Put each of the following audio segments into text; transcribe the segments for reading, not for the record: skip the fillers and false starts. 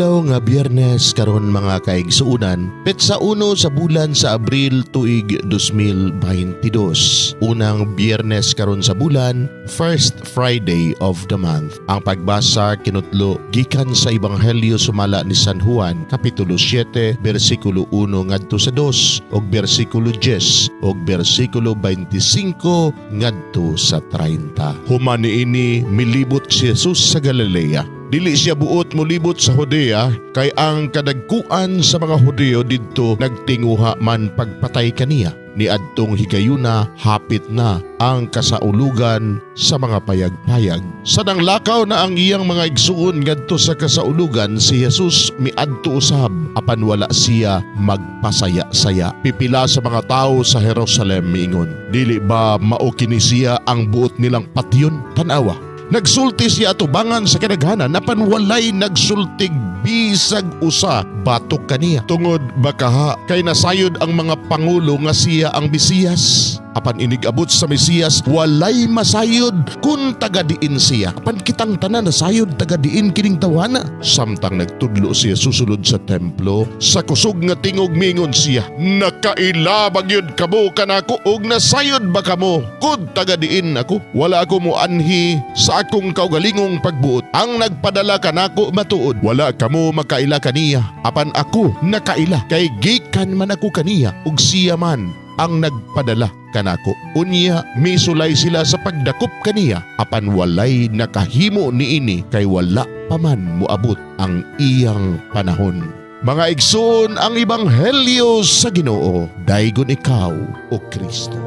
Adlaw nga Biyernes karon, mga kaigsuonan, petsa 1 sa bulan sa Abril, tuig 2022. Unang Biyernes karon sa bulan, first Friday of the month. Ang pagbasa kinutlo gikan sa Ebanghelyo sumala ni San Juan, kapitulo 7, bersikulo 1 ngadto sa 2 ug bersikulo 10 ug bersikulo 25 ngadto sa 30. Human niini, milibot si Jesus sa Galilea. Dili siya buot molibot sa Judea kay ang kadagkuan sa mga Hudeo didto nagtinguha man pagpatay kaniya. Niadtong higayuna, hapit na ang Kasaulugan sa mga Payagpayag. Sa nanglakaw na ang iyang mga igsuon ngadto sa kasaulugan, si Jesus miadto usab, apan wala siya magpasaya-saya. Pipila sa mga tawo sa Jerusalem miingon, "Dili ba mao kini siya ang buot nilang patyon? Tan-awa, nagsulti siya atubangan sa kadaghanan, apan walay nagsultig bisag usa batok kaniya. Tungod bakaha kay nasayod ang mga pangulo nga siya ang Mesiyas. Apan inig-abot sa Mesiyas, walay masayod kung taga diin siya. Apan kitang tanan nasayod taga diin kining tawhana." Samtang nagtudlo siya sulod sa templo, sa kusog nga tingog mingon siya, "Nakaila ba gyud kamo kanako ug nasayod ba kamo kung taga diin ako? Wala ako moanhi sa akong kaugalingong pagbuot. Ang nagpadala kanako matuod. Wala kamo makaila kaniya, apan ako nakaila kay gikan man ako kaniya ug siya man ang nagpadala kanako." Unya misulay sila sa pagdakop kaniya, apan walay nakahimo niini kay wala pa man moabot ang iyang panahon. Mga igsoon, ang ebanghelyo sa Ginoo. Daygon ikaw, o Kristo.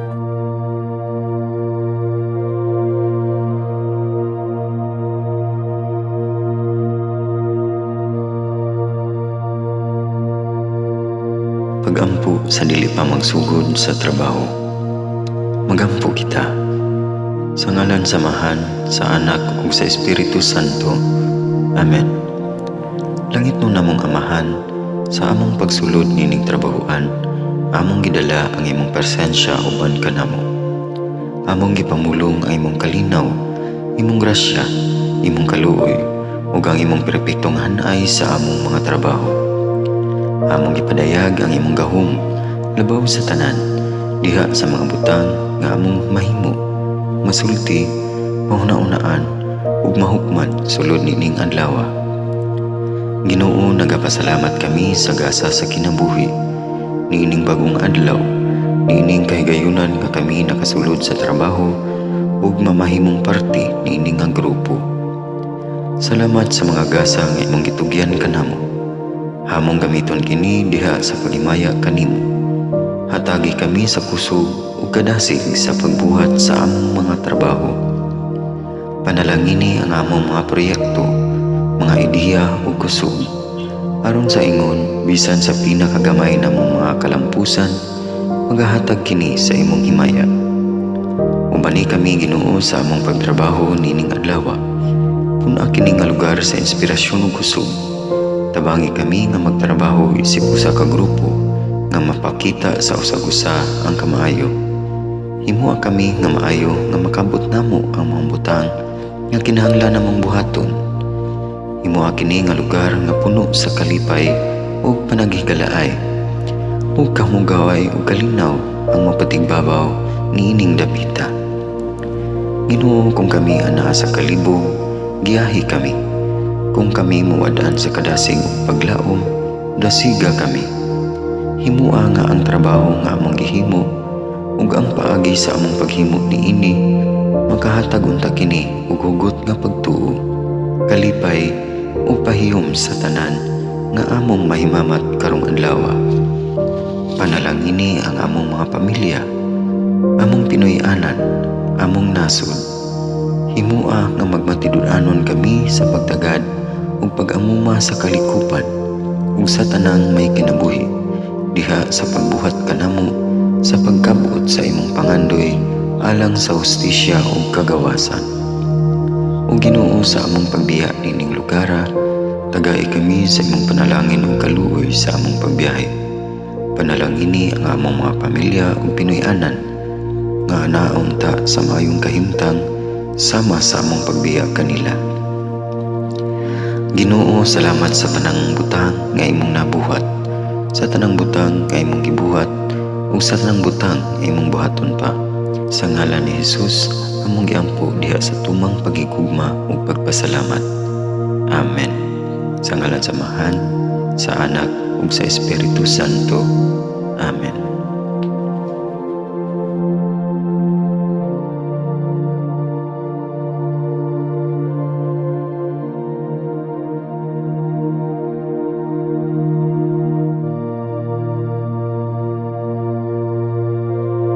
Pagampo sa dili pa magsugod sa trabaho. Magampo kita. Sa ngalan sa Amahan, sa Anak ug sa Espiritu Santo. Amen. Langitnon namong Amahan, sa among pagsulod nining trabahoan, among gidala ang imong presensya uban kanamo. Among gipamulong ang imong kalinaw, imong grasya, imong kaluoy, ug ang imong perpektong hanay sa among mga trabaho. Among gipadayag ang imong gahom labaw sa tanan diha sa mga butang nga among mahimo, masulti, mahuna-unaan ug mahukman sulod nining adlaw. Ginoo, nagapasalamat kami sa gasa sa kinabuhi niining bagong adlaw, niining kahigayunan nga kami nakasulod sa trabaho ug mamahimong parte niini nga grupo. Salamat sa mga gasa nga imong gitugyan kanamo. Among gamiton kini diha sa paghimaya kanimo. Hatagi kami sa kusog ug kadasig sa pagbuhat sa among mga trabaho. Panalangini ang among mga proyekto, mga ideya ug kusog. Aron sa ingon, bisan sa pinakagamay namong mga kalampusan, magahatag kini sa imong himaya. Ubani kami, Ginoo, sa among pagtrabaho nining adlaw. Pun-a kini nga lugar sa inspirasyon ug kusog. Tabangi kami nga magtrabaho isip usa ka grupo nga mapakita sa usag-usa ang kamaayo. Himoa kami nga maayo nga makabot namo ang mga butang nga kinahanglan namong buhaton. Himoa kini nga lugar nga puno sa kalipay ug panaghigalaay, ug kahugaway ug kalinaw ang mapatigbabaw niining dapita. Ginoo, kung kami anaa sa kalibog, giyahi kami. Kung kami mawad-an sa kadasig ug paglaom, dasiga kami. Himua nga ang trabaho nga among gihimo ug ang paagi sa among paghimo niini makahatag unta kini og hugot nga pagtuo, kalipay ug pahiyom sa tanan nga among mahimamat karong adlaw. Panalangini ang among mga pamilya, among Pinoy-anan, among nasod. Himua nga magmatinud-anon kami sa pagtagad ug pag-amuma sa kalikupan ug sa tanang may kinabuhi diha sa pagbuhat kanamo sa pagkabot sa imong pangandoy alang sa hustisya ug kagawasan. O Ginoo, sa among pagbiya nining lugara, tagai kami sa imong panalangin ug kaluoy sa among pagbiyahe. Panalangini ang among mga pamilya ug Pinoy-anan nga anaa unta sa maayong kahimtang sama sa among pagbiya kanila. Ginoo, salamat sa tanang butang nga imong nabuhat, sa tanang butang nga imong gibuhat, ug sa tanang butang nga imong buhaton pa. Sa ngalan ni Jesus, among giampo diha sa tumang pagigugma ug pagpasalamat. Amen. Sa ngalan sa Amahan, sa Anak ug sa Espiritu Santo. Amen.